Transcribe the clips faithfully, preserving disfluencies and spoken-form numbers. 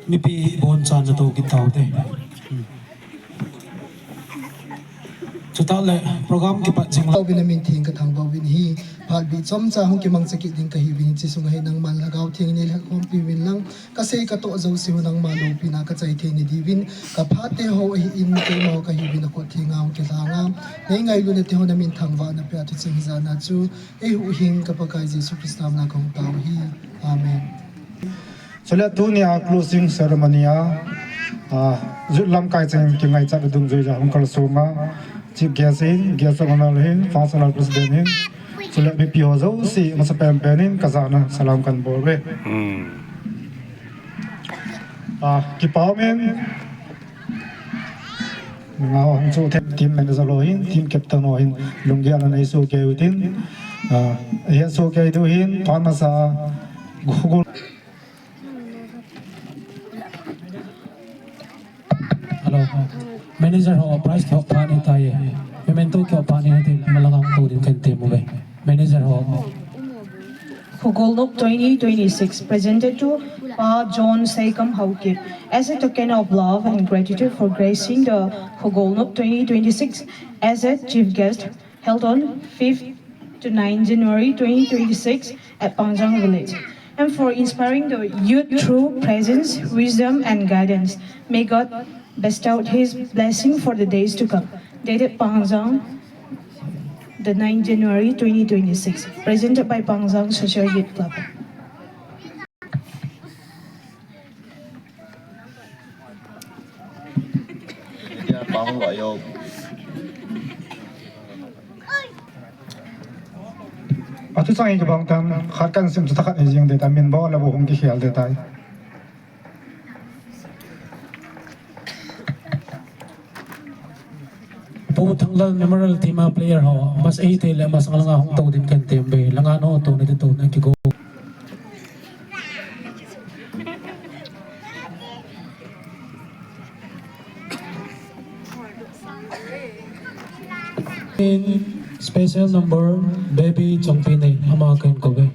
Mipi bonchan nato kit taute. Chutah le program kipat jing la. Tauvin, namin theng kathangvah uvin ahi. Phat bih chomcha hung kimangcha kit ding kahiuvin, hiche sunga hi nangman Lhagao Theng in neilhahkhompi uvin lang. Kasei katoh jouse hi nangma loupina kachai theina diuvin, kaphat teho ahin, keima kahiuvin, akhut thenga hung kilhanga, neingailutna teho namin thangvahna pea thucheng hijat na chu eihuhhing ka Pakai Jesu Christa mina kahung tao ahi. Amen. Chule tunia closing ceremony a, ah, youth lamkai cheng kingaichat dungjui a hung kalsonga, chief guest hin, guest of honor hin, functional president hin, chule mipi ho jouse masapen pen in kajana salam kahin bol uve. Hmm. Ah, kipa umin. Nga hung chu team manager ho hin, team captain ho hin, lunggel a nei sohkei utin. Ah, hia sohkei diu hin, phat masa, gu-, gu-, Hello. Manager ho, prize kihop phat ahitai. Memento kihop phat ahitai, malanga hung tou ding kahin tem uve. Manager ho. Khogolnop twenty twenty-six, presented to Pa John Seikam Haokip. As a token of love and gratitude for gracing the Khogolnop twenty twenty-six as a chief guest, held on fifth to ninth January twenty twenty-six at Pangjang Village, and for inspiring the youth through presence, wisdom, and guidance. May God bestow His blessing for the days to come. Dated Pangjang, the ninth January twenty twenty-six. Presented by Pangjang Social Youth Club. Atu chang hi kibang tan, khat kan sim chu thakhat hi jing ding tai, min bol le bu hung kikhel ding tai. Pu Thanglal Memorial Team a player ho, mas eite le masang langa hung tou ding kahin tem uve, langa natoh nati tou na kigo. In special number, Baby Chongpi nei, ama kahin kou uve.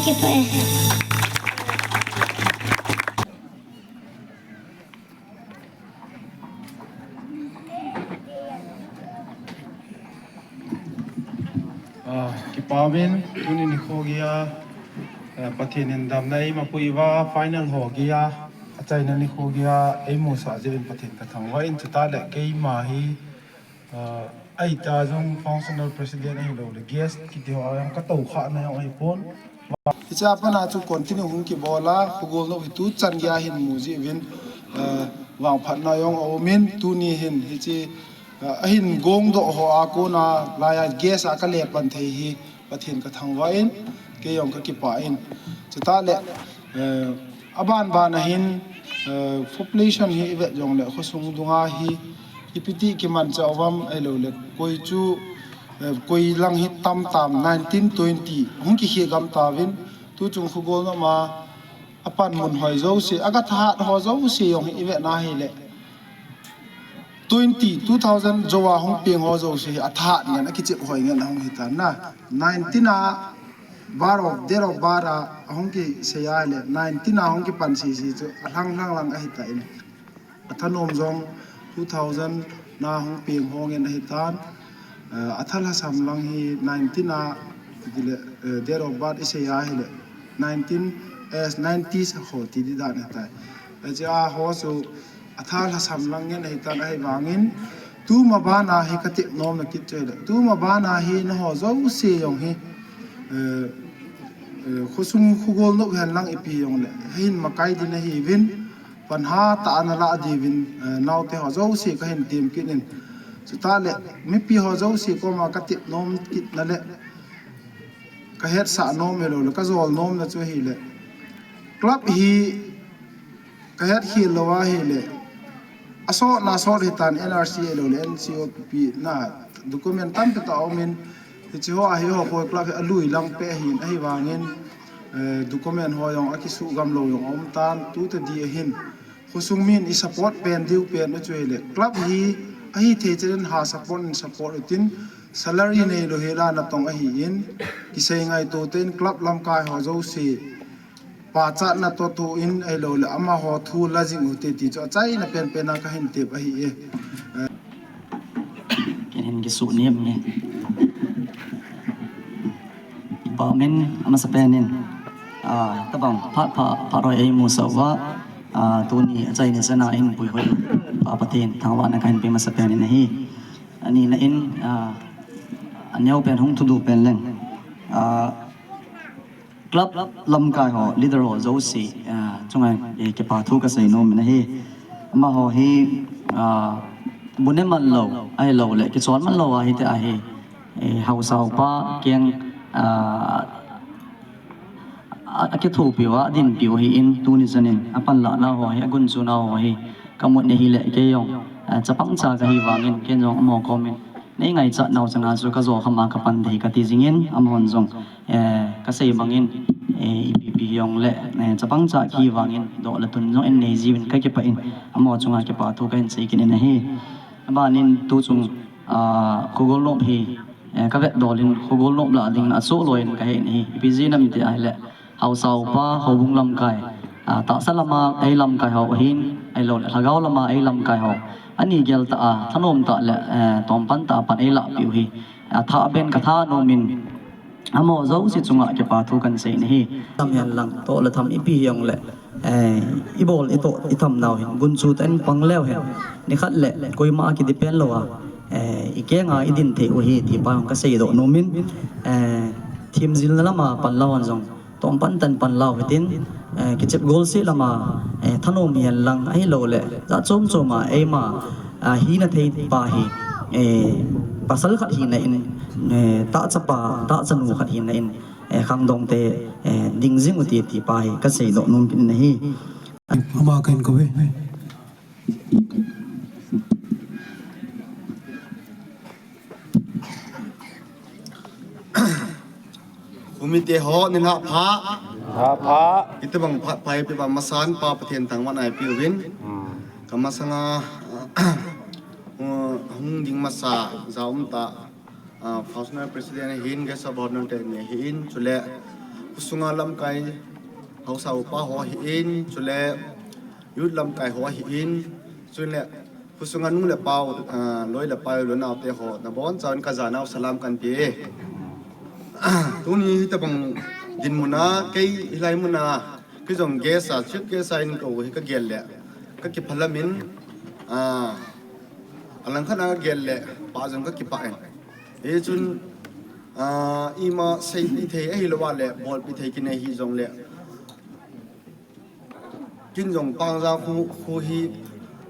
Kipah e. Ah, kipah in, tuni nikho geiya, eh, Pathen in damna eima pui uva, final ho geiya, achaina nikho geiya, eimusah jeh uvin Pathen kathangvah in, chuteng le keima hi, ah, ahitah jong functional president ahilou le, guest kiti ho a jong katou khah na jong ahipon. Hiche a pat a chu continue hung kibol a, Khogol Nop hi tuchan geiya hin mu jeh uvin, eh, vangphatna jong aum in, tuni hin hiche, eh, ahin gongdoh ho a kona laiya guest a kale pan thei hi Pathen kathangvah in, kei jong kakipah in. Chuteng le, eh, aban ban a hin, eh, population hi ivet jongle khosung dunga hi ipi ti kimanchah uvam ahilou le, koi chu, eh, koi lang hi tam tam, nineteen twenty hung kikhel gam tauvin, tuchung Khogol Nop ma apan mun hoi jouse, aga thahat ho jouse jong hi ivet na hile, twenty, two thousand jou a hung peng ho jouse hi athahat ngen, akichep hoi ngen ahung hitan na. Nineteen a bar of, date of birth a ahung kisei a hile, nineteen a hung kipan sese chu alhang lhang lang ahitan in. Athanom jong two thousand na hung peng ho ngen ahitan. Eh, atha lhasam lang hi nineteen a, tile, eh, date of birth isei a hile, nineteen, eh, nineties ho ti di dan ahitai. Hiche a ho chu atha lhasam lang ngen ahitan, ahivangin tuma bana hi katep nomna kit chu hile, tuma bana hi nangho jouse jong hi, eh, eh, khosung Khogol Nop hen lang ipi jongle, hin makai ding nahiuvin, pan hatah a nalah diuvin, eh, naote ho jouse kahin tem kit in. Chuteng le, mipi ho jouse koma katep nom kit na le, kahetsah nom ahilou le, kajol nomna chu ahile, club hi kahet khel lou ahile, asotna sot hitan, N R C ahilou le, N C O P na document tampi tah aum in, hiche ho a hi ho koi club hi alui lang peh ahin, ahivangin, eh, document ho jong akisuh gam lou jong aum tan, tu tadi ahin. Khosung min i support pen diu pen u chu hile, club hi ahithei chan in ha support in support utin, salary neilou hela natong ahin, kisei ngaito tah in club lamkai ho jouse pachatna toh toh in ahilou le, amaho thu la jing ute ti chu achaina penpen a kahin tep ahi e. Ken hin kisuh nem nge. Kipah in, amasapen in, ah, tabang phat pha, phat hoi eimusah uva, ah, tuni achaina chan a hin puihoi Pa Pathen thangvahna kahin pe masapen in ahi. Ani na in, ah, aneo pen hung thudoh pen leng, ah, club lamkai ho, leader ho jouse, ah, chunga, eh, kipa thu kasei nom in ahi. Amaho hi, ah, bu ne man lou ahilou le, kichol man lou ahi te ahi. Eh, haosa upa keng, ah, a, akithopi uva, adinpi u ahin, tuni chan in apanlah nau ho hi, agunchu nau ho hi kamu in ahile, kei jong, ah, chapang cha kahi vangin, ken jong amaho kom in, nei ngaichat nau chan a chu kajo kham a kapan ding kati jing in, amahon jong, eh, kasei bangin, eh, ipi pi hijongle, eh, chapang cha kahi vangin, doh le tun jong in nei jiuvin kakipah in, amaho chunga kipa thu kahin sei kit in ahi. Abanin tuchung, ah, Khogol Nop hi, eh, kavet dol in Khogol Nop lah ding in asoh lou in kahe in ahi. Ipi jeh ham iti ahile, haosa upa, houbung lamkai, ah, tahsa lama ei lamkai ho ahin, ahilou le lhagao lama ei lamkai ho, ani gel tah a, thanom tah le, eh, tompan tah a pan ei lahpeh u hi, ah, athah ben katha nom in, amaho jouse chunga kipa thu kahin sei in ahi. Tham hen lang, toh le tham ipi hijongle, eh, ibol itoh itham nau hin gunchu tah in pang leu hen, nikhat le koima a kidepend lou a, eh, ikeng a idin thei u ahi ti pa jong kasei doh nom in, eh, themjilna lama pan lou hon jong tompan tah in pan lau hitin, eh, kichep golseh lama, eh, thanom hi hen lang ahilou le, jat chom chom a eima, ah, hina thei pa hi, eh, pasal khat hina in, eh, tahchapa, tahchanu khat hina in, eh, khangdong te, eh, ding jing u ti ti pa hi kasei doh nom kit in ahi. Ama kahin kou ve. Committee ho nilhah pha. Nilhah pha. Itobang phat pha eipeh uva masan Pa Pathen thangvahna eipeuvin. Hmm. Kamasanga, uh, hung ding masa jaum tah, uh, Functional President ahin, Guest of Honour te ni ahin, chule Sunga lamkai haosa upa ho ahin, chule youth lamkai ho ahin, chule khusunga nu le pa, ah, loi le pai, loi nao te ho, nabon chauvin ka janau salam kahin pe e. Tuni hitabang dinmun a, kei hilai mun a, kei jong guest a, chief guest a eikou hi ka gel le, ka kipah lamin, ah, alangkhat a ka gel le, pah jong ka kipah in. Hichun, ah, ima seipeh thei ahilou a le, bolpeh thei kinei hijongle, kin jong Pangjang khu, khu hi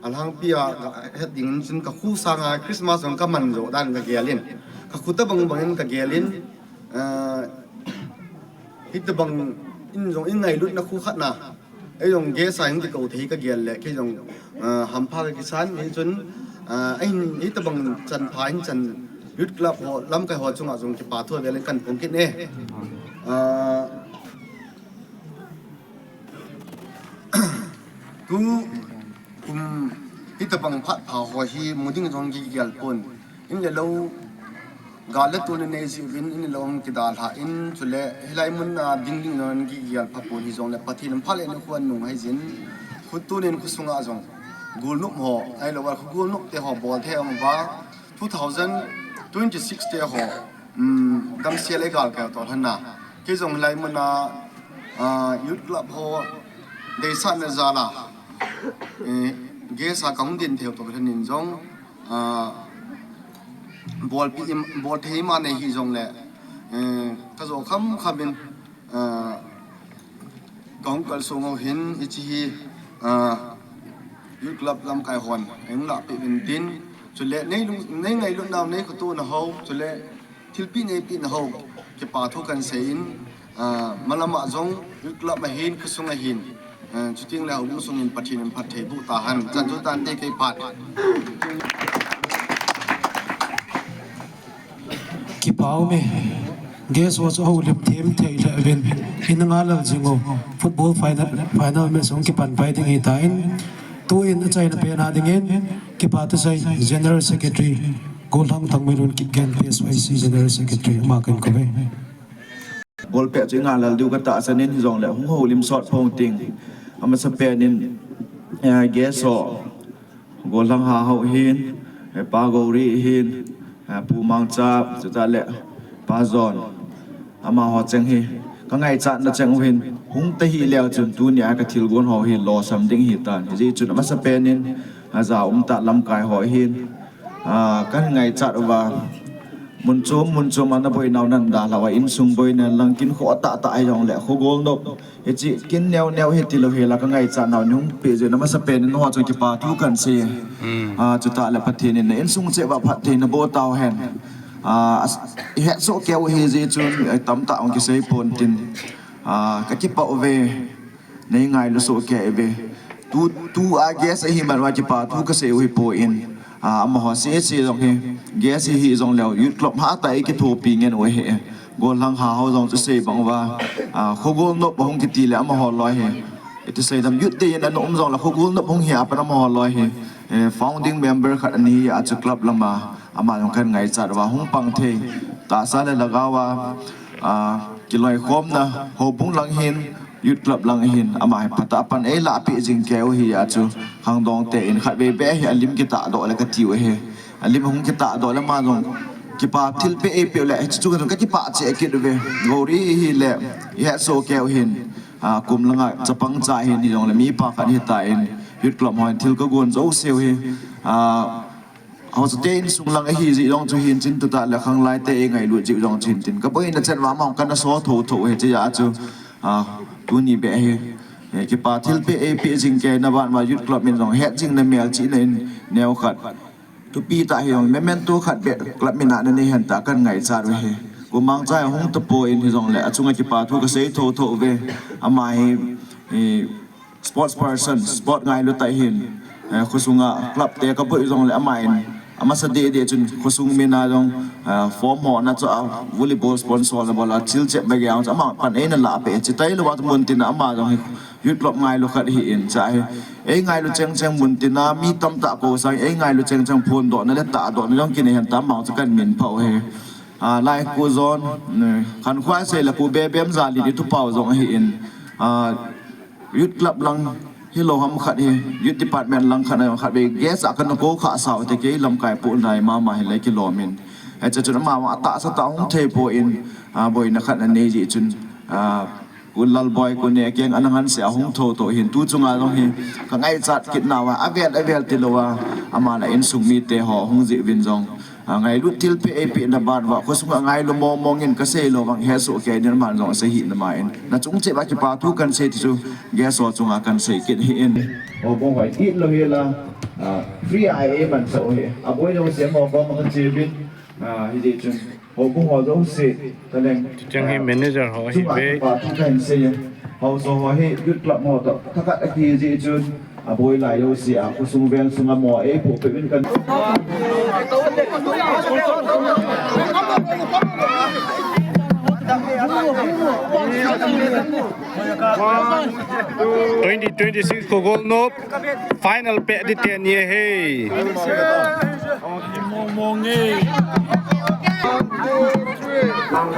alhangpi a ka het ding chun ka khu sanga Christmas jong ka man jo dan ka gel in. Ka khu tabang bang in ka gel in, ah, hitabang in jong in ngailutna khu khat na. Ei jong guest a hin kikou thei ka gel le, kei jong, ah, hampha ka kisan, hichun, ah, ahin hitabang chan pha in chan youth club ho, lamkai ho chunga jong kipa thu vel in kahin phong kit e. Ah, tu, um, hitabang phat pha ho hi mu ding jong kigel pon. In le lou, gal le tol nei jeh uvin in le lou hung kidalha in, chule hilai mun a ding ding jong kigel pha pon hijongle Pathen in phat le nikho anung hai jin. Khu tunin khusunga jong golnop ho, ahilou le khu golnop te ho bol thei um uva, two thousand twenty-six te ho, um, damsel ei gal keu to lhon na. Kei jong hilai mun a, ah, youth club ho deisahna jal a, eh, guest a kahung din thei to lhon in jong, ah, bolpeh im, bol thei ima nei hijongle, eh, ka jo kham kham in, ah, kahung kalsong u hin hiche hi, ah, youth club lamkai hon eihung lahpeh uvin tin, chule nei lung, nei ngailutnau, nei kitohna ho, chule thilpeh neipeh na ho, kipa thu kahin sei in, ah, malam a jong youth club a hin, khosung a hin, ah, chuteng le houbung sung in Pathen in phatthei boh tahen, chan chu tante kei phat. Kipa um e, guest ho chu houlim them thei lheh uvin, in ngalal jing u, football final, final match hung kipan pai ding ahitan, tuin achaina pen a dingin, kipa thusei, General Secretary, Golhang Thangmeilun Kipgen, P S Y C General Secretary, ama kahin kou e. Ball pet chu i ngalal diu ka tahsan in, hijongle hung houlim sot phong ting. Amasapen in, eh, guest ho, Golhang Hahao hin, eh, Pa Gori hin, eh, Pu Mangcha, chutah le Pa John. Amaho cheng hi ka ngaichatna cheng u hin, hung tahih leu chun tunia ka thilgon ho hi losam ding ahitan. Hijeh chun amasapen in, aja umtah lamkai ho hin, ah, kahin ngaichat uva, mun chom, mun chom a naboinau nadalhah uva, insung boina lang, kin khoh tahtah hijongle, kho golnop, hiche kin neo neo hi tilou hel a ka ngaichatnau nei hung peh jeh un amasapen in nangho chunga kipa thu kahin sei. Hmm. Ah, chutah le Pathen in na insung cheh uva phatthei naboh tauhen. Ah, as-, i het soh kei u ahi jeh chun, eh, tamtah hung kisei pon tin. Ah, ka kipah uve. Nei ngailu soh kei uve. Tu, tua guest ahi man uva kipa thu kasei u hipon. Ah, amaho sese jong hi, guest hi hijongleu, youth club hatah a i kithopi ngen u ahi. Golhang Hahao jong chu sei bang uva, ah, kho golnop ahung kiti le amaho loi hi. Iti sei dam, youth te in ana um jongle kho golnop hung hi a pat amaho loi hi. Eh, founding member khat ana hi a chu club lam a, ama jong kahin ngaichat uva hung pang thei. Tahsa le lhagao a, ah, kiloikhomna, houbung lang hin, youth club lang hin, ama hi phatah a pan eilahpeh jing kei u ahi a chu, khangdong te in khatvei beh hi alim kitahdoh le kati u ahi. Alim hung kitahdoh le ama jong kipa thilpeh eipeh u le, hichu chu ka jong ka kipah cheh kit uve. Gori hi le, i het soh kei u hin, ah, kum langa chapang cha hin hijongle mipa khat hitan, youth club hon thil ka gon jouse u hi, ah, Haosa te insung lang ahi jeh jong chu hin tin, chutah le khanglai te eingailut jeh jong chu hin tin. Ka boina chet uva amahon kana so thotho u ahi, hiche a chu, ah, tuni beh hi, eh, kipa thilpeh eipeh jing kei na ban uva youth club min jong het jing na melchihna in neo khat. Thupi tah hijongle memento khat beh club min a nanei hen tia kahin ngaichat u ahi. Pu Mangcha hung tapon hijongle achunga kipa thu kasei thotho uve. Ama hi, eh, sports person, sport ngailu tah hin, eh, khosunga club te kaboi jongle aman, amasa deh deh chun khosung min a jong, eh, form ho na chu a volleyball sponsor na bol a thil chep beh a jong chu ama pan eina lahpeh, chuti lou a chu muntin a ama jong hi youth club ngailu khat ahin, chuhi eingailu cheng cheng muntin a mi tamtah kou sang eingailu cheng cheng phondohna le tahdohna jong kinei hen tia ama chu kahin minphah u ahi. Ah, lai Pu John, ne, khankhuai sei le Pu Bebem Jali di tupau jong ahi in, ah, Youth Club lang hilou ham khat hi, Youth Department lang khat na khat vei guest a kana kou kha sau te kei lamkai pu nai mama hi le kilom in. Hiche chun ama ma tahsa tah hung thei poi in, ah, boina khat anei ji chun, ah, Pu Lalboi, Pu Nekeng, ana ngan se ahung tho tho hin tu chunga jong hi ka ngaichat kit nauva, avel, avel tilou a, ama le insung mite ho hung jih uvin jong, a, ngailut thilpeh eipeh na ban uva, khosunga ngailu mong mong in ka sei lou vang hesoh kei nin aman jong asei hih na ma in. Na chung cheh uva kipa thu kan sei ti chu guest ho chunga kan sei kit hi in. Houbung hoi kit lou hi la, a, free a eiman sah u hi. Aboi jouse mo koma ka che uvin, a, hiti chun. Houbung ho jouse, taleng. Chang hi manager ho hi chunga ve. Kipa thu kahin sei e. Haosa ho hi Youth Club ho toh thakhat akiji chun, aboi lai jouse a, khosung veng sunga mo eipoh peh uvin kan. Twenty twenty-six Khogol Nop final peh di teni ahi.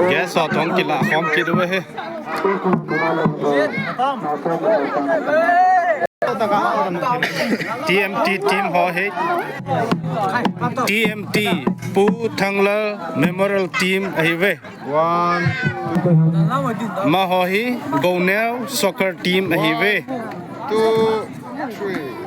Guest ho toh kilah khom kit uve. T M T team ho hi. T M T, Pu Thanglal Memorial Team ahiuve. One. Amaho hi Goneo Soccer Team ahiuve. Two, three.